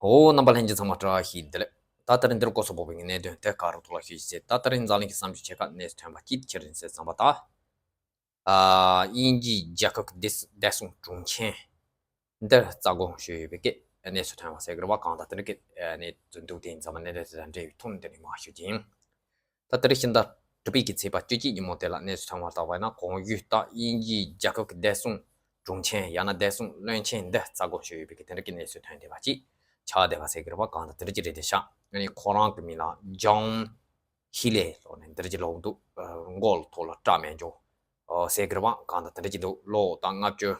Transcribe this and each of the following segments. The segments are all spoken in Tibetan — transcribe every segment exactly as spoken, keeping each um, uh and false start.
ཨོ། རྣམ་པ་ལྷན་རྒྱས་ཚང་མ་བཀྲ་ཤིས་བདེ་ལེགས། ད་ལྟ་རིང་འདིར་སྐོར་སོགས་པོ་བའི་གནད་དོན་དེ་ག་རུ་ཐོག་ལ་ཞུ་ཞིག་ཟེར། ད་ལྟ་རིང་འཛམ་གླིང་གི་བསམ་ཞིབ་ཆེ་ཁག་གནས་སུ་ཐོན་པ་ཅིག་ཁྱེད་རིང་ཟེར་བསམ་པ་ད། ཨ། དབྱིན་ཇིའི་རྒྱལ་ཁབ་ཀྱི་བདེ་བདེ་སྲུང་དྲུང་ཆེན་འདིར་རྩ་དགོངས་ཞུས་ཡོད་པའི་སྐད་གནས་སུ་ཐོན་པ་ཟེར་གི་རེད་བ། གང་ལྟར་དེ་འདྲ་གི་གནས་ཚུལ་འདུག་དེ་ཡིན་ཙང་མ་གནད་དོན་དེ་དང་འབྲེལ་བའི་ཐོག་ནས་འདི་ནས་མར་ཞུ་རྒྱུ་ཡིན། ད་དེ་རིང་ཕྱི་ཟླ་དྲུག་པའི་གི་ཚེས་པ་བཅུ་གཅིག་ཉིན་མོ་དེ་ལ་གནས་ཚུལ་ཐོན་པ་ལྟར་བ་ཡིན་ན། གོང་ཞུས་ལྟར་དབྱིན་ཇིའི་རྒྱལ་ཁབ་ཀྱི་བདེ་སྲུང་དྲུང་ཆེན་ཡང་ན་བདེ་སྲུང་བློན་ཆེན་འདི་རྩ་དགོངས་ཞུས་ཡོད་པའི་གི་དེ་འདྲ་གི་གནས་ཚུལ་ཐོན་བསྡད་པ་ཅིག་ཆགས་བསྡད་པ་ཟེར་གི་རེད་བ། གང་ལྟར་དེ་འདྲ་ཅིག་རེད་དེ་ཤག་ཨ་ནི་ཁོ་རང་གི་མིང་ལ་ཇོན་ཧི་ལེ་ལོ་ནས་འདི་འདྲ་ཅིག་ལོག་འདུག་མགོ་ལ་ཐོག་ལ་སྐྲ་མེད་འཇོག་ཟེར་གི་རེད་བ། གང་ལྟར་དེ་འདྲ་ཅིག་འདུག་ལོ་དང་ལྔ་བཅུ།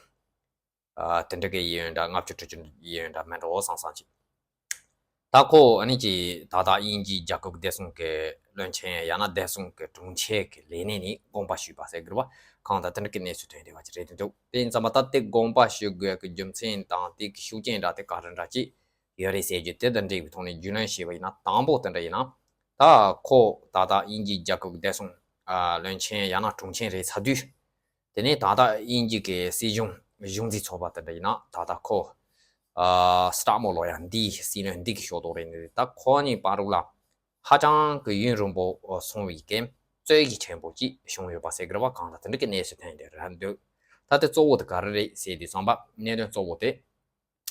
ཨ། དེ་འདྲ་གི་ཡིན་འདྲ། ལྔ་བཅུ་དྲུག་ཅུ་ཡིན་འདྲ་མེད་འགྲོ་བསམ་བསམ་ཅིག་ད་ཁོ་ཨ་ནི་ཅིག་ད་ལྟ་དབྱིན་ཇིའི་རྒྱལ་ཁབ་ཀྱི་བདེ་སྲུང་གི་བློན་ཆེན་ཡང་ན་བདེ་སྲུང་གི་དྲུང་ཆེ་གི་ལས་གནས་ནས་དགོངས་པ་ཞུས་པ་ཟེར་གི་རེད་བ། གང་ལྟར་དེ་འདྲ་གི་གནས་ཚུལ་ཐོན་བསྡད་པ་ཅིག་རེད་འདུག་དེ་ཡིན་ཙང་མ་ད་དེ་དགོངས་པ་ཞུ་དགོས་ཀྱི་རྒྱུ་མཚན་དང་དེ་གི་ཤུགས་རྐྱེན་འདྲ་དེ་ག་རེ་འདྲ་ཅིག་ཡོད་རེད་ཟེར་རྒྱུ་དེ་དང་འབྲེལ་བའི་ཐོག་ནས་རྒྱུས་ལོན་བྱས་པ་ཡིན་ན། དང་པོ་དེ་འདྲ་ཡིན་ན། ད་ཁོ་ད་ལྟ་དབྱིན་ཇིའི་རྒྱལ་ཁབ་ཀྱི་བདེ་སྲུང་ཨ་བློན་ཆེན་ཡང་ན་དྲུང་ཆེན་རེད་ཚར་དུས། དེ་ནས་ད་ལྟ་དབྱིན་ཇི་གི་སྲིད་གཞུང་གཞུང་འཛིན་ཚོགས་པ་དེ་འདྲ་ཡིན་ན་ད་ལྟ་ཁོ། ཨ། སི་ཊར་མོར་ལོ་ཡ་འདིའི་སྲིད་བློན་འདི་གི་ཕྱོགས་གཏོགས་རེད་འདུག་ད་ཁོ་གཉིས་བར་དུ་ལ་ཧ་ཅང་གི་ཡུན་རིང་པོ་སོང་བའི་རྐྱེན་རྩོད་གཞི་ཆེན་པོ་ཅིག་བྱུང་ཡོད་པ་ཟེར་གི་རེད་བ། གང་ལྟར་དེ་འདྲ་གི་གནས་ཚུལ་ཐོན་བསྡད་རེད་འདུག་ད་དེ་གཙོ་བོ་དེ་ག་རེ་རེད་ཟེར་དུས་ཙམ་པ་གནད་དོན་གཙོ་བོ་དེ།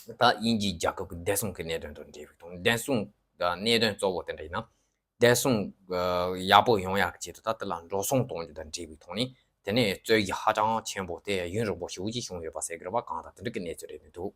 ད་དབྱིན་ཇིའི་རྒྱལ་ཁབ་ཀྱི་བདེ་སྲུང་གི་གནད་དོན་དང་འབྲེལ་བའི་ཐོག་ནས། བདེ་སྲུང་གནད་དོན་གཙོ་བོ་དེ་འདྲ་ཡིན་ན། བདེ་སྲུང་ཡག་པོ་ཡོང་ཡག་གི་ཆེད་དུ་ད་དེ་ལ་འགྲོ་སོང་གཏོང་རྒྱུ་དང་འབྲེལ་བའི་ཐོག་ནས། དེ་ནས་རྩོད་གཞི་ཧ་ཅང་ཆེན་པོ་དེ་ཡུན་རིང་པོ་ཞེ་པོ་ཅིག་བྱུང་ཡོད་པ་ཟེར་གི་རེད་བ། གང་ལྟར་དེ་འདྲ་གི་གནས་ཚུལ་རེད་འདུག་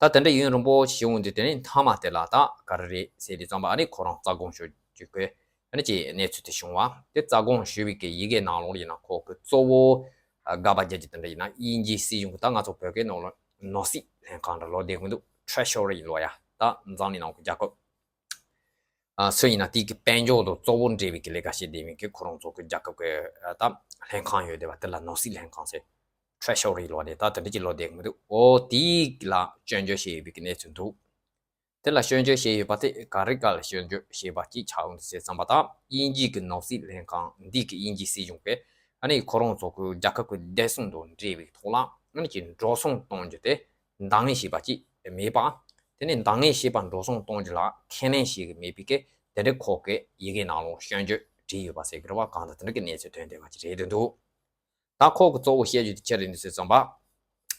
ད་དེ་འདྲ་ཡུན་རིང་པོ་ཞིག་བྱུང་དུས་དེ་ནས་མཐའ་མ་དེ་ལ་ད་ག་རེ་རེད་ཟེར་དུས་ཙམ་པ་ཨ་ནི་ཁོ་རང་རྩ་དགོངས་ཞུ་རྒྱུ་དགོས། ཨ་ནི་ཅིག་གནས་ཚུལ་དེ་བྱུང་བ། དེ་རྩ་དགོངས་ཞུ་བའི་གི་ཡི་གེ་ནང་ལོགས་ཡིན་ན་ཁོ་གི་གཙོ་བོ། ཨ། དགག་པ་རྒྱག་རྒྱུ་དེ་འདྲ་ཡིན་ན། དབྱིན་ཇིའི་སྲིད་གཞུང་གི་ད་ང་ཚོ་བོད་སྐད་ནང་ལ་ནོར་སྲིད་ལྷན་ཁང་འདྲ་ལོ་བསྡད་གི་འདུག་ཊེ་ཤོ་རི་ལོ་ཡ། ད་འཛམ་གླིང་ནང་གི་རྒྱལ་ཁབ། ཨ། སུ་ཡིན་ན་དེའི་གི་དཔལ་འབྱོར་དང་གཙོ་བོ་འབྲེལ་བའི་གི་ལས་ཀ་བྱེད་བསྡད་མཁན་གྱི་ཁོ་རང་ཚོ་གི་རྒྱལ་ཁབ་ཀྱི། ཨ། ད་ལྷན་ཁང་ཡོད་བསྡད་པ་དེ་ལ་ནོར་སྲིད་ལྷན་ཁང་ཟེར། ཊེ་ཤོ་རི་ལོ་ནས་ད་དེ་འདྲ་ཅིག་ལོ་བསྡད་གི་མི་འདུག་འོ། དེའི་ལ་སྐྱོན་བརྗོད་བྱས་ཡོད་པའི་གི་གནས་ཚུལ་འདུག་དེ་ལ་སྐྱོན་བརྗོད་བྱས་ཡོད་པ་དེ་ག་རེ་ག་ལ་སྐྱོན་བརྗོད་བྱས་པ་ཅིག་ཆགས་འོང་དུས་ཟེར་ཙམ་པ། ད་དབྱིན་ཇི་གི་ནོར་སྲིད་ལྷན་ཁང་འདི་གི་དབྱིན་ཇིའི་སྲིད་གཞུང་གིས་ཨ་ནི་ཁོ་རང་ཚོ་གི་རྒྱལ་ཁབ་ཀྱི་བདེ་སྲུང་དང་འབྲེལ་བའི་ཐོག་ལ་ཨ་ནི་ཅིག་འགྲོ་སོང་གཏོང་རྒྱུ་དེ་འདང་ངེས་བྱས་པ་ཅིག་མེད་པ། དེ་ནས་འདང་ངེས་བྱས་པ་འགྲོ་སོང་གཏོང་རྒྱུ་ལ་ཁས་ལེན་བྱེད་ཀྱི་མེད་པའི་སྐད་དེ་འདྲ་ཁོ་གིས་ཡི་གེ་ནང་ལོགས་སྐྱོན་བརྗོད་བྲིས་ཡོད་པ་ཟེར་གི་རེད་བ། གང་ལྟར་དེ་འདྲ་གི་གནས་ཚུལ་ཐོན་བསྡད་པ་ཅིག་རེད་འདུག་ད་ཁོ་གི་གཙོ་བོ་བཤད་རྒྱུ་དེ་ཅི་རེད་འདུག་ཟེར་ཙམ་པ།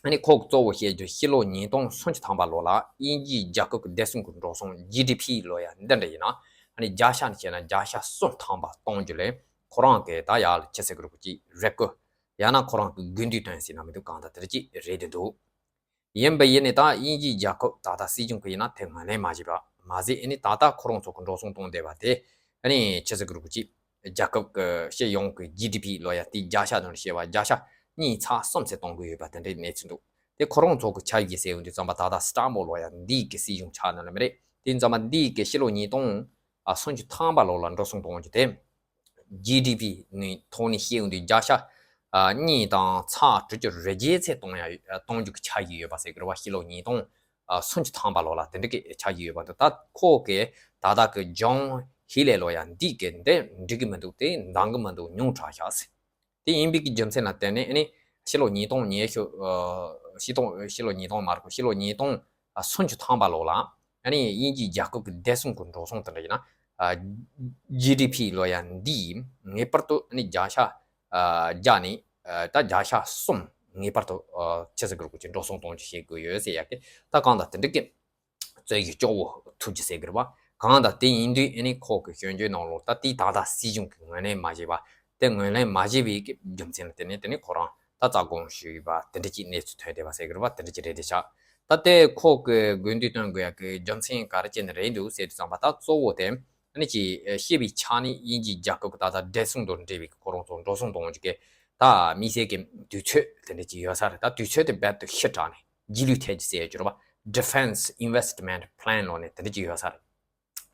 ཨ་ནི་ཁོ་གི་གཙོ་བོ་བཤད་རྒྱུ་ཕྱི་ལོ་ཉིས་སྟོང་སུམ་ཅུ་ཐམ་པ་ལོ་ལ་དབྱིན་ཇིའི་རྒྱལ་ཁབ་ཀྱི་བདེ་སྲུང་གི་འགྲོ་སོང་ཇི་ཌི་ཕི་ལོ་ཡ་འདི་འདྲ་ཡིན་ན། ཨ་ནི་བརྒྱ་ཆ་ནས་བཤད་ན་བརྒྱ་ཆ་གསུམ་ཐམ་པ་གཏོང་རྒྱུ་ལས་ཁོ་རང་གི་ད་ཡག་ལ་ཆི་ཟེར་གི་རེད་གོ་ཅིག་རེད་གོ་ཡང་ན་ཁོ་རང་གི་དགོས་འདུན་བཏོན་ཟེར་ན་མི་འདུག་གང་ལྟར་དེ་འདྲ་ཅིག་རེད་འདུག་ཡིན་པ་ཡིན་ནའི་ད་དབྱིན་ཇིའི་རྒྱལ་ཁབ་ད་ལྟ་སྲིད་གཞུང་གི་ཡིན་ན་དེ་ངོས་ལེན་མ་བྱས་པ་མ་ཟད། ཨ་ནི་ད་ལྟ་ཁོ་རང་ཚོ་གི་འགྲོ་སོང་གཏོང་བསྡད་པ་དེ་ཨ་ནི་ཆི་ཟེར་གི་རེད་གོ་ཅིག་རྒྱལ་ཁབ་ཀྱི་སྤྱི་ཡོངས་ཀྱི་ཇི་ཌི་ཕི་ལོ་ཡ་དེའི་བརྒྱ་ཆ་ནང་ནས་བཤད་པ་བརྒྱ་ཆ་གཉིས་ཚེག་གསུམ་ཙམ་གཏོང་གི་ཡོད་པ་དེ་འདྲའི་གནས་ཚུལ་འདུག་དེ་ཁོ་རང་ཚོ་གི་ཆ་ཡིག་ཟེར་ཡོང་དུས་ཙམ་པ་ད་ལྟ་སི་ཊར་མོར་ལོ་ཡ་འདི་གི་སྲིད་གཞུང་ཆགས་ནི་ལ་མི་རེད། དེ་ཙམ་པ་འདི་གི་ཕྱི་ལོ་ཉིས་སྟོང་སུམ་ཅུ་ཐམ་པ་ལོ་ལ་འགྲོ་སོང་གཏོང་རྒྱུ་དེ། ཇི་ཌི་ཕི་ནི་ཐོག་ནས་བཤད་ཡོང་དུས་བརྒྱ་ཆ་གཉིས་དང་ཚེག་དྲུག་ཅུ་རེ་བརྒྱད་ཙམ་གཏོང་ཡ་གཏོང་རྒྱུ་གི་ཆ་ཡིག་ཡོད་པ་ཟེར་གི་རེད་བ། ཕྱི་ལོ་ཉིས་སྟོང་སུམ་ཅུ་ཐམ་པ་ལོ་ལ་དེ་འདྲ་གི་ཆ་ཡིག་ཡོད་པ་འདུག་ད་ཁོ་གི་ད་ལྟ་གི་ཇོན་ཧི་ལེ་ལོ་ཡ་འདི་གི་འདི་འགྲིག་གི་མི་འདུག་དེ་འདང་གི་མི་འདུག་ཉུང་དྲགས་ཤག་ཟེར། དེ་ཡིན་པའི་གི་རྒྱུ་མཚན་ལ་བརྟེན་ནས་ཨ་ནི་ཕྱི་ལོ་ཉིས་སྟོང་ཉི་ཤུ། ཕྱི་སྟོང་ཕྱི་ལོ་ཉིས་སྟོང་མ་རེད་གོ་ཕྱི་ལོ་ཉིས་སྟོང་སུམ་ཅུ་ཐམ་པ་ལོ་ལ་ཨ་ནི་དབྱིན་ཇིའི་རྒྱལ་ཁབ་ཀྱི་བདེ་སྲུང་གི་འགྲོ་སོང་དེ་འདྲ་ཡིན་ན། ཇི་ཌི་ཕི་ལོ་ཡ་འདི་ངེས་པར་དུ་ཨ་ནི་བརྒྱ་ཆ་བརྒྱ་ནས་ད་བརྒྱ་ཆ་གསུམ་ངེས་པར་དུ་ཆི་ཟེར་གི་རེད་གོ་ཅིག་འགྲོ་སོང་གཏོང་རྒྱུ་བྱེད་དགོས་ཡོད་ཟེར་ཡ་གི་ད་གང་ལྟར་དེ་འདྲ་གི་རྩོད་གཞི་སྐྱོ་བོ་ཐུག་རྒྱུ་ཟེར་གི་རེད་བ། གང་ལྟར་དེ་ཡིན་དུས་ཨ་ནི་ཁོ་གི་སྐྱོན་བརྗོད་ནང་ལོགས་ད་དེའི་ད་ལྟ་སྲིད་གཞུང་གིས་ངོས་ལེན་མ་བྱས་པ། དེ་ངོས་ལེན་མ་བྱས་པའི་གི་རྒྱུ་མཚན་ལ་བརྟེན་ནས་དེ་ནི་ཁོ་རང་ད་རྩ་དགོངས་ཞུས་པ་དེ་འདྲ་ཅིག་གནས་ཚུལ་ཐོན་བསྡད་པ་ཟེར་གི་རེད་བ། དེ་འདྲ་ཅིག་རེད་དེ་ཆགས། ད་དེ་ཁོ་གི་དགོས་འདུན་བཏོན་དགོས་ཡ་གི་རྒྱུ་མཚན་ག་རེ་བྱས་ནས་རེད་འདུག་ཟེར་དུས་ཙམ་པ་ད་གཙོ་བོ་དེ་ཨ་ནི་ཅིག་ཤེས་པའི་ཆ་ནས་དབྱིན་ཇིའི་རྒྱལ་ཁབ་ཀྱི་ད་ལྟ་བདེ་སྲུང་དང་འབྲེལ་བའི་ཁོ་རང་ཚོ་འགྲོ་སོང་གཏོང་རྒྱུ་གི་ད་དམིགས་བསལ་གྱི་དུས་ཚོད་དེ་འདྲ་ཅིག་ཡོད་ས་རེད། ད་དུས་ཚོད་དེ་རྦད་དེ་ཕྱི་དྲགས་ནས་རྗེས་ལུས་ཐེབས་རྒྱུ་ཟེར་ཡ་ཅིག་རེད་བ། Defense Investment Plan ལོ་ནས་དེ་འདྲ་ཅིག་ཡོད་ས་རེད།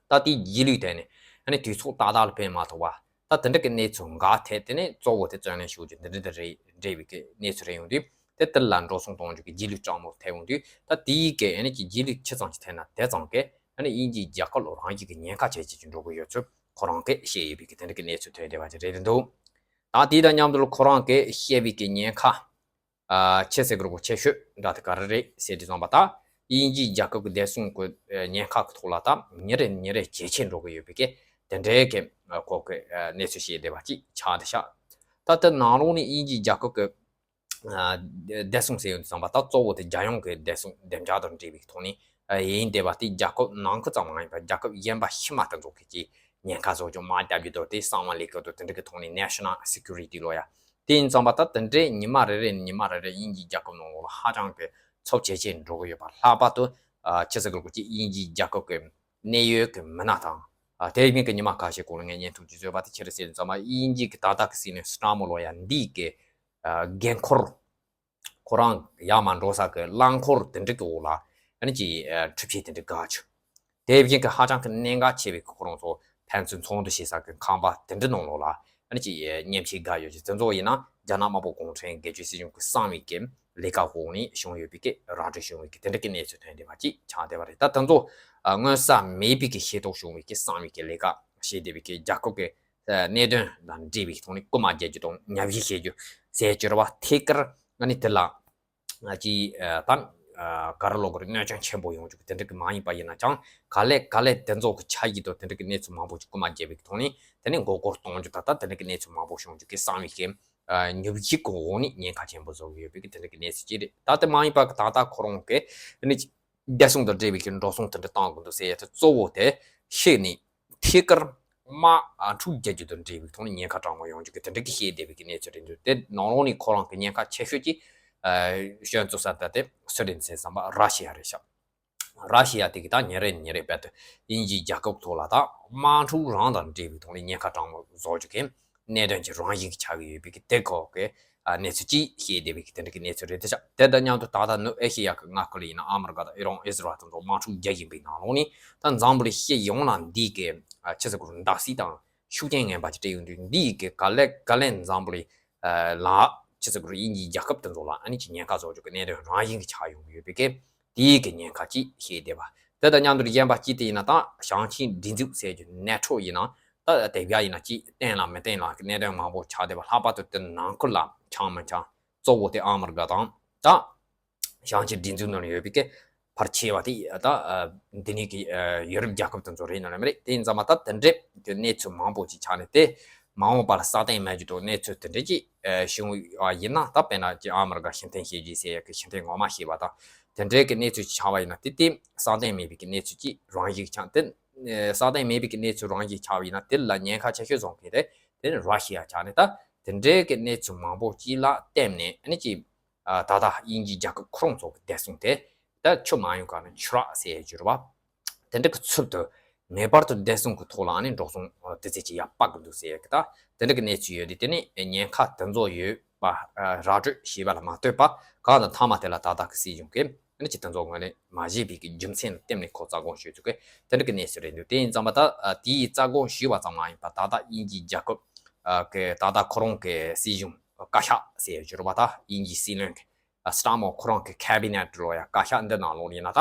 ད་དེའི་རྗེས་ལུས་དེ་ནས་ཨ་ནི་དུས་ཚོད་ཏག་ཏག་ལ་ཕན་མ་ཐོགས་པ། ད་དེ་འདྲ་གི་གནས་ཚུལ་འགའ་ཐད་དེ་ནས་གཙོ་བོ་དེ་བརྩོན་ལེན་ཞུ་རྒྱུ་འདི་འདྲ་དེ་རེད། འབྲེལ་བའི་གི་གནས་ཚུལ་རེད་ཡོང་དུས། དེ་དེ་ལ་འགྲོ་སོང་གཏོང་རྒྱུ་གི་རྗེས་ལུས་སྤྲང་མོ་ཐེབས་ཡོང་དུས། ད་དེའི་གི་ཨ་ནི་གི་རྗེས་ལུས་ཆི་ཙམ་ཞིག་ཐེབས་ན་དེ་ཙམ་གི་ཨ་ནི་དབྱིན་ཇིའི་རྒྱལ་ཁབ་ལ་རང་ཉིད་ཀྱི་ཉེན་ཁ་ཇེ་ཆེ་ཅིག་འགྲོ་གི་ཡོད་ཚུལ་ཁོ་རང་གིས་བཤད་ཡོད་པའི་གི་དེ་འདྲ་གི་གནས་ཚུལ་ཐོན་བསྡད་པ་ཅིག་རེད་འདུག་ད་དེ་དང་མཉམ་དུ་ཁོ་རང་གིས་བཤད་པའི་གི་ཉེན་ཁ། ཨ། ཆེ་ཟེར་གི་རེད་གོ་ཆེ་ཤོས་འདྲ་དེ་ག་རེ་རེད་ཟེར་དུས་ཙམ་པ་ད། དབྱིན་ཇིའི་རྒྱལ་ཁབ་ཀྱི་བདེ་སྲུང་གི་ཉེན་ཁ་གི་ཐོག་ལ་ད་ཉིན་རེ་ཉིན་རེ་ཇེ་ཆེ་འགྲོ་གི་ཡོད་པའི་གི་དེ་འདྲའི་གི་ཁོ་གི་གནས་ཚུལ་བཤད་བསྡད་པ་ཅིག་ཆགས་བསྡད་ཤག་ད་ལྟ་ནང་ལོགས་ནས་དབྱིན་ཇིའི་རྒྱལ་ཁབ་ཀྱི་བདེ་སྲུང་ཟེར་ཡོང་དུས་ཙམ་པ་ད་གཙོ་བོ་དེ་རྒྱལ་ཡོངས་ཀྱི་བདེ་སྲུང་བདེ་འཇགས་དང་འབྲེལ་བའི་ཐོག་ནས་ཡིན་བསྡད་པ་དེ་རྒྱལ་ཁབ་ནང་ཁུལ་ཙམ་མ་ཡིན་པར་རྒྱལ་ཁབ་གཞན་པ་ཕྱི་མ་དེ་ཚོ་གི་ཅིག་ཉེན་ཁ་བཟོ་རྒྱུ་དམག་རྒྱག་རྒྱུ་དང་དེ་གསང་བ་ལས་ཀ་དང་དེ་འདྲ་གི་ཐོག་ནས་National Security ལོ་ཡ། དེ་ཡིན་ཙམ་པ་ད་དེ་འདྲའི་ཉི་མ་རེ་རེ་ཉི་མ་རེ་རེ་དབྱིན་ཇིའི་རྒྱལ་ཁབ་ནང་ལོགས་ལ་ཧ་ཅང་གི་ཚབས་ཇེ་ཆེ་འགྲོ་གི་ཡོད་པ། ལྷག་པར་དུ་ཨ་ཕྱི་སྲིད་ལུགས་ཀྱི་དབྱིན་ཇིའི་རྒྱལ་ཁབ་ཀྱི་གནད་ཡོད་ཀྱི་མི་སྣ་དང་། ཨ་དེ་མིན་གྱི་ཉི་མ་ཁ་ཤས་གོང་ལ་ངས་བརྙན་ཐུང་ཅིག་བཟོས་པ་དེ་ཅི་རེད་ཟེར་ཙམ་པ་དབྱིན་ཇི་གི་ད་ལྟ་གི་སྲིད་བློན་སི་ཊར་མར་ལོ་ཡ་འདི་གི་ཨ་འགན་འཁུར། ཁོ་རང་ཡར་མར་འགྲོ་ས་གི་རླངས་འཁོར་དེ་འདྲ་གི་འོག་ལ་ཨ་ནི་ཅིག་ཨ་འཁྲུག་ཆ་དེ་འདྲ་འགག་བྱུང་། དེ་བཞིན་གི་ཧ་ཅང་གི་གནད་འགག་ཆེ་བའི་ཁོ་རང་ཚོ་ཕན་ཚུན་ཚོགས་འདུ་བྱེད་ས་གི་ཁང་པ་དེ་འདྲ་ནང་ལོགས་ལ་ཨ་ནི་ཅིག་ཨ་མཉམ་ཞུགས་འགག་ཡོད་ཅིག་དེ་ཚོ་ཡིན་ན་རྒྱ་ནག་དམར་པོ་གུང་ཁྲན་སྒེར་གཅོད་སྲིད་གཞུང་གི་གསང་བའི་གི་ལས་ཀ་འོག་ནས་བྱུང་ཡོད་པའི་གི་ར་སྤྲོད་བྱུང་བའི་གི་དེ་འདྲ་གི་གནས་ཚུལ་ཐོན་བསྡད་པ་ཅིག་ཆགས་བསྡད་པ་རེད། ད་དེ་ཚོ་ཨ་མངོན་གསལ་མེད་པའི་གི་ཤེས་རྟོགས་བྱུང་བའི་གི་གསང་བའི་གི་ལས་ཀ་བྱེད་བསྡད་པའི་གི་རྒྱལ་ཁབ་ཀྱི་གནད་དོན་དང་འབྲེལ་བའི་ཐོག་ནས་རྐུ་མ་རྒྱག་རྒྱུ་དང་ཉམས་ཞིབ་བྱེད་རྒྱུ་ཟེར་གྱི་རེད་བ། ཐད་ཀར་ཨ་ནི་དེ་ལ་ཅིག་ད་ག་རེ་ལབ་དགོས་རེད། གནོད་སྐྱོན་ཆེན་པོ་ཡོང་རྒྱུ་དེ་འདྲ་གི་མ་ཡིན་པ་ཡིན་ན་ཅང་ག་ལེ་ག་ལེ་དེ་ཚོ་གི་ཆ་ཡིག་དང་དེ་འདྲ་གི་གནས་ཚུལ་མང་པོ་ཅིག་རྐུ་མ་བྱས་པའི་ཐོག་ནས་དེ་ནས་མགོ་སྐོར་གཏོང་རྒྱུ་ད་ལྟ་དེ་འདྲ་གི་གནས་ཚུལ་མང་པོ་བྱུང་རྒྱུ་གི་གསང་བའི་གི་ཉམས་ཞིབ་གི་འོག་ནས་ཉེན་ཁ་ཆེན་པོ་བཟོ་གི་ཡོད་པའི་གི་དེ་འདྲ་གི་གནས་ཚུལ་ཅིག་རེད། ད་དེ་མ་ཡིན་པ་གི་ད་ལྟ་ཁོ་རང་གི་ནི་བདེ་སྲུང་དང་འབྲེལ་བའི་གི་འགྲོ་སོང་དེ་འདྲ་བཏང་དགོས་འདུག་ཟེར་ཡ་དེ་གཙོ་བོ་དེ་ཤེས་ནས་ཐད་ཀར་དམག་འཁྲུག་རྒྱག་རྒྱུ་དང་འབྲེལ་བའི་ཐོག་ནས་ཉེན་ཁ་དྲག་མོ་ཡོང་རྒྱུ་གི་དེ་འདྲ་གི་བཤད་བསྡད་པའི་གི་གནས་ཚུལ་རེད་འདུག་དེ་ནང་ལོགས་ནས་ཁོ་རང་གི་ཉེན་ཁ་ཆེ་ཤོས་ཀྱི་ཨ་སྐྱོན་བཙུགས་ས་ད་དེ་སུ་རེད་ཟེར་བསམ་པ་ར་ཤི་ཡ་རེད་ཤག་ར་ཤི་ཡ་དེ་གི་ད་ཉིན་རེ་ཉིན་རེ་རྦད་དེ་དབྱིན་ཇིའི་རྒྱལ་ཁབ་ཐོག་ལ་ད་དམག་འཁྲུག་རང་དང་འབྲེལ་བའི་ཐོག་ནས་ཉེན་ཁ་དྲག་མོ་བཟོ་རྒྱུ་གི་གནད་དོན་གྱི་རང་བཞིན་གྱི་ཆགས་ཀྱི་ཡོད་པའི་གི་དེ་ཁོ་གི་ཨ་གནས་ཚུལ་ཅིག་བཤད་བསྡད་པའི་གི་དེ་འདྲ་གི་གནས་ཚུལ་རེད། དེ་ཆགས་དེ་དང་མཉམ་དུ་ད་ལྟ་ནུབ་ཨེ་ཤེ་ཡ་གི་མངའ་ཁུལ་ལ་ཡིན་ན་ཨ་མི་རི་ཀ་དང་ཨི་རན་ཨི་སི་རལ་དེ་ཚོ་དམག་འཁྲུག་རྒྱག་བཞིན་པའི་ནང་ལོགས་ནས་ད་འཛམ་བུ་གླིང་སྤྱི་ཡོངས་ལ་འདི་གི་ཨ་ཕྱི་ཚེ་གུ་རུ་འདག་སྲིད་དང་ཤུགས་རྐྱེན་ངན་པ་ཅིག་སྤྲད་ཡོང་དུས་འདི་གི་ག་ལེ་ག་ལེ་འཛམ་བུ་གླིང་ལ་ཕྱི་ཚེ་གུ་རུ་དབྱིན་ཇིའི་རྒྱལ་ཁབ་དེ་ཚོ་ལ་ཨ་ནི་ཅིག་ཉེན་ཁ་བཟོ་རྒྱུ་གི་གནད་དོན་རང་བཞིན་གྱི་ཆགས་ཡོང་གི་ཡོད་པའི་གི་དེའི་གི་ཉེན་ཁ་ཅིག་བཤད་བསྡད་པ། དེ་དང་མཉམ་དུ་གཞན་པ་གཅིག་དེ་ཡིན་ན་ད་ཞང་ཆིན་སྒྲིག་འཛུགས་ཟེར་རྒྱུ་ནེ་ཊོ་ཡིན་ན་ད་དེ་ག་ཡིན་ན་ཅིག་བརྟན་ལ་མི་བརྟན་ལ་གི་གནད་དོན་མང་པོ་ཆགས་བསྡད་པ། ལྷག་པར་དུ་དེ་ནང་ཁུལ་ལ་འཆམ་མི་འཆམ་གཙོ་བོ་དེ་ཨ་མི་རི་ཀ་དང་ད་ཞང་ཆིན་སྒྲིག་འཛུགས་ནང་ཡོད་པའི་གི་ཕལ་ཆེ་བ་དེ་ད་འདི་ནས་གི་ཡོ་རོབ་རྒྱལ་ཁབ་དེ་ཚོ་རེད་ནོ་ལ་མི་རེད། དེ་ཡིན་ཙང་མ་ད་དེ་འདྲའི་གི་གནས་ཚུལ་མང་པོ་ཅིག་ཆགས་ནས་དེ་མ་འོངས་པ་ལ་སྲ་བརྟན་མེད་རྒྱུ་དང་གནས་ཚུལ་དེ་འདྲ་ཅིག་བྱུང་བ་ཡིན་ན་ད་དཔེར་ན་ཅིག་ཨ་མི་རི་ཀ་ཕྱིར་འཐེན་བྱེད་རྒྱུ་ཟེར་ཡ་གི་ཕྱིར་འཐེན་ངོ་མ་བྱས་པ་དང་དེ་འདྲའི་གི་གནས་ཚུལ་ཆགས་པ་ཡིན་ན་དེ་དེ་སྲ་བརྟན་མེད་པའི་གི་གནས་ཚུལ་ཅིག་རང་བཞིན་ཆགས། དེ་སྲ་བརྟན་མེད་པའི་གི་གནས་ཚུལ་རང་བཞིན་ཆགས་པ་ཡིན་ན་དེ་ལ་ཉེན་ཁ་ཆེ་ཤོས་བཟོ་མཁན་དེ་དེ་ནི་ར་ཤི་ཡ་ཆགས་ནས་ད་དེ་འདྲའི་གི་གནས་ཚུལ་མང་པོ་ཅིག་ལ་བརྟེན་ནས་ཨ་ནི་ཅིག་ད་ལྟ་དབྱིན་ཇིའི་རྒྱལ་ཁབ་ཁོ་རང་ཚོ་གི་བདེ་སྲུང་དེ་ད་ཆུ་མ་ཡོང་ག་ནས་ཆུ་རགས་ཟེར་ཡ་ཅིག་རེད་བ། དེ་འདྲ་གི་ཚུལ་དུ་ངེས་པར་དུ་བདེ་སྲུང་གི་ཐོག་ལ་ཨ་ནི་འགྲོ་སོང་དེ་ཚད་ཅིག་ཡར་སྤར་དགོས་འདུག་ཟེར་ཡ་གི་ད་དེ་འདྲ་གི་གནས་ཚུལ་ཡོད་དུས་དེ་ནི་ཉེན་ཁ་དེ་ཚོ་ཡོད་པ་ར་སྤྲོད་བྱས་པ་ལ་མ་ལྟོས་པ་གང་དང་མཐའ་མ་དེ་ལ་ད་ལྟ་གི་སྲིད་གཞུང་གིས་ཨ་ནི་ཅིག་དེ་ཚོ་ངོས་ལེན་མ་བྱས་པའི་གི་རྒྱུ་མཚན་ལ་བརྟེན་ནས་ཁོ་རྩ་དགོངས་ཞུས་ཚུལ་གི་དེ་འདྲ་གི་གནས་ཚུལ་རེད་འདུག་དེ་ཡིན་ཙང་མ་ད་དེའི་རྩ་དགོངས་ཞུས་པ་ཙམ་མ་ཡིན་པ་ད་ལྟ་དབྱིན་ཇིའི་རྒྱལ་ཁབ་གི་ད་ལྟ་ཁོ་རང་གི་སྲིད་གཞུང་བཀའ་ཤག་ཟེར་ཡ་ཅིག་རེད་བ། ད་དབྱིན་ཇིའི་སྲིད་བློན་གི་སི་ཊར་མར་ཁོ་རང་གི་ཁེ་བི་ནེ་ཊི་ལོ་ཡ་བཀའ་ཤག་འདི་ནང་ལོགས་ཡིན་ན་ད་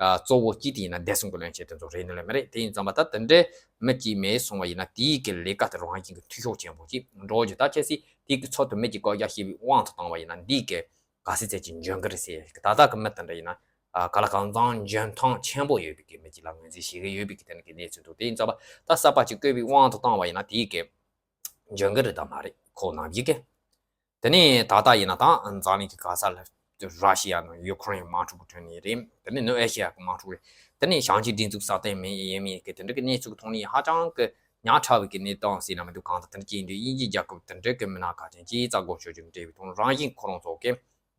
གཙོ་བོ་གཅིག་དེ་ཡིན་ན་བདེ་སྲུང་གི་བློན་ཆེན་དེ་ཚོ་རེད་ནི་ལས་མ་རེད། དེ་ཡིན་ཙང་མ་ད་དེ་འདྲའི་མི་གཅིག་མེད་སོང་བ་ཡིན་ན་དེའི་གི་ལས་ཀ་དེ་རང་བཞིན་གི་འཐུས་ཤོར་ཆེན་པོ་ཅིག་འགྲོ་རྒྱུ། ད་ཁྱེད་སྲིད་དེའི་གི་ཚབ་ཏུ་མི་གཅིག་བཀོད་རྒྱ་བྱས་པའི་དབང་དུ་བཏང་བ་ཡིན་ན་འདིའི་གི་ག་ཚད་ཚད་ཅིག་འཇོན་གི་རེད་ཟེར་ད་ལྟ་གི་མི་དེ་འདྲ་ཡིན་ན་ག་ལ་གང་འཚམ་འཇོན་ཐང་ཆེན་པོ་ཡོད་པའི་གི་མི་གཅིག་ལ་ངོས་འཛིན་བྱེད་གི་ཡོད་པའི་གི་དེ་འདྲ་གི་གནས་ཚུལ་འདུག་དེ་ཡིན་ཙང་མ་ད་གསར་པ་ཅིག་བསྐོས་པའི་དབང་དུ་བཏང་བ་ཡིན་ན་དེའི་གི་འཇོན་གི་རེད་དམ་མ་རེད་ཁོ་ནམ་ཞིག་གི་དེ་ནས་ད་ལྟ་ཡིན་ན་ད་འཛམ་གླིང་གི་ག་ས་ལ་ར་ཤི་ཡ་ནང་ཡུ་ཁུ་རེན་དམག་འཁྲུག་གི་ཁྲོད་ནས་རེད། དེ་ནས་ནུབ་ཨེ་ཤི་ཡ་གི་དམག་འཁྲུག་རེད། དེ་ནས་ཞང་ཆིན་སྒྲིག་འཛུགས་སྲ་བརྟན་མེད་ཡིན་མིན་གི་དེ་འདྲ་གི་གནས་ཚུལ་གི་ཐོག་ནས་ཧ་ཅང་གི་ཉག་ཕྲ་བའི་གི་གནས་སྟངས་ཟེར་ན་མི་འདུག་གང་ལྟར་དེ་འདྲ་ཅིག་ཡིན་དུས་དབྱིན་ཇིའི་རྒྱལ་ཁབ་དེ་འདྲ་གི་མི་སྣ་ཁག་ཅིག་ཅིག་རྩ་དགོངས་ཞུ་རྒྱུ་འབྲེལ་བའི་ཐོག་རང་བཞིན་ཁོ་རང་ཚོ་གི་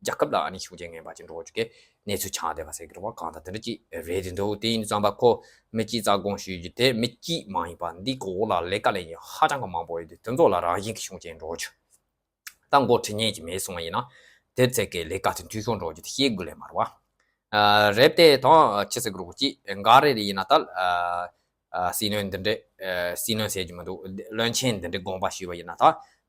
རྒྱལ་ཁབ་ལ་ཨ་ནི་ཤུགས་རྐྱེན་ངན་པ་ཅིག་འགྲོ་རྒྱུ་གི་གནས་ཚུལ་ཆགས་བསྡད་པ་ཟེར་གི་རེད་བ། གང་ལྟར་དེ་འདྲ་ཅིག་རེད་དེ་འདུག་དེ་ཡིན་དུས་ཙམ་པ་ཁོ་མི་གཅིག་རྩ་དགོངས་ཞུ་རྒྱུ་དེ་མི་གཅིག་མ་ཡིན་པ་འདི་གི་འོག་ལ་ལས་ཀ་ལས་མཁན་ཧ་ཅང་གི་མང་པོ་ཡོད་དུས་དེ་ཚོ་ལ་རང་བཞིན་གི་ཤུགས་རྐྱེན་འགྲོ་རྒྱུ། ད་མགོ་ཁྲིད་མཁན་ཅིག་མེད་སོང་བ་ཡིན་ན་དེ་ཚད་ཀྱི་ལས་ཀ་དེ་འཐུས་ཤོར་འགྲོ་རྒྱུ་དེ་ཤེས་དགོས་ལས་མ་རེད་བ། ཨ་རེད་དེ་ད་ཅི་ཟེར་དགོས་རེད་ཅིག་འགའ་རེ་རེ་ཡིན་ན་ད་ཨ་ཨ་སྲིད་བློན་འདི་འདྲས་ཨ་སྲིད་བློན་ཟེར་རྒྱུ་མི་འདུག་བློན་ཆེན་འདི་འདྲས་དགོངས་པ་ཞུས་པ་ཡིན་ན་ད་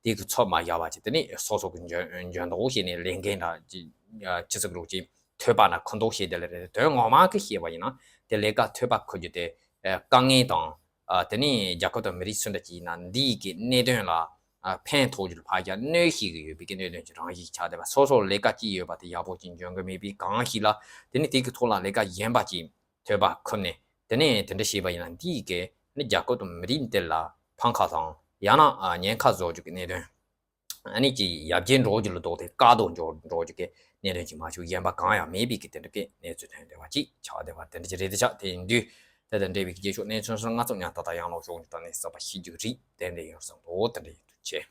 དེ་གི་ཚོད་མ་བཞག་པ་ཅིག་དེ་ནི་སོ་སོ་གི་འཇོན་འཇོན་མདོག་བྱས་ནས་ལས་འགན་འདྲ་ཅིག་ཨ་ཅི་ཟེར་དགོས་རེད་ཅིག་ཐོད་པ་ན་འཁུར་མདོག་བྱས་དེ་ལ་རེད། དོན་ངོ་མ་གི་བཤད་པ་ཡིན་ན་དེ་ལས་ཀ་ཐོད་པ་འཁུར་རྒྱུ་དེ་ཨ་དཀའ་ངལ་དང་། ཨ་དེ་ནས་རྒྱལ་ཁབ་དང་མི་རིགས་སུ་འདྲ་ཅིག་ཡིན་ན་འདིའི་གི་གནད་དོན་ལ་ ཕན་ཐོགས་རྒྱུ་ལ་ཕར་རྒྱག་གནོད་ཤེས་ཀྱི་ཡོད་པའི་གི་གནད་དོན་གྱི་རང་བཞིན་ཆགས་བསྡད་པ། སོ་སོར་ལས་ཀ་གཅིག་ཡོད་པ་དེ་ཡག་པོ་ཅིག་འཇོན་གི་མེད་པའི་གང་ཞིག་ལ་དེ་ནི་དེ་གི་ཐོག་ལ་ལས་ཀ་གཞན་པ་ཅིག་ཐོད་པ་ཁུར་ནས་དེ་ནས་དེ་འདྲ་བྱས་པ་ཡིན་ན་འདིས་གི་ནི་རྒྱལ་ཁབ་དང་མི་རིགས་འདི་ལ་ཕམ་ཁ་དང་ཡང་ན་ཉེན་ཁ་བཟོ་རྒྱུ་གི་གནད་དོན། ཨ་ནི་ཅིག་ཡར་རྒྱས་འགྲོ་རྒྱུ་ལ་ལྡོག་སྟེ་དཀའ་སྡུག་འགྲོ་འགྲོ་རྒྱུ་གི་གནད་དོན་ཅིག་མ་གཏོགས་གཞན་པ་གང་ཡང་མེད་པའི་གི་དེ་འདྲ་གི་གནས་ཚུལ་ཐོན་བསྡད་པ་ཅིག་ཆགས་བསྡད་པ་དེ་འདྲ་ཅིག་རེད། དེ་ཆགས་དེ་ཡིན་དུས་དེ་དང་འབྲེལ་བའི་གི་རྗེས་ཕྱོགས་གནས་ཚུལ་སོགས་སྣ་ཚོགས་ཉར་ཐག་དང་ཡང་ལོག་ཕྱོགས་ཀྱི་ཐོག་ནས་གསར་པ་ཤེས་རྒྱུ་རིགས་ཏན་ཏན་ཡོང་བསམ་འདུག་དེ་འདྲ་ཡིན་དུས་ཆེ།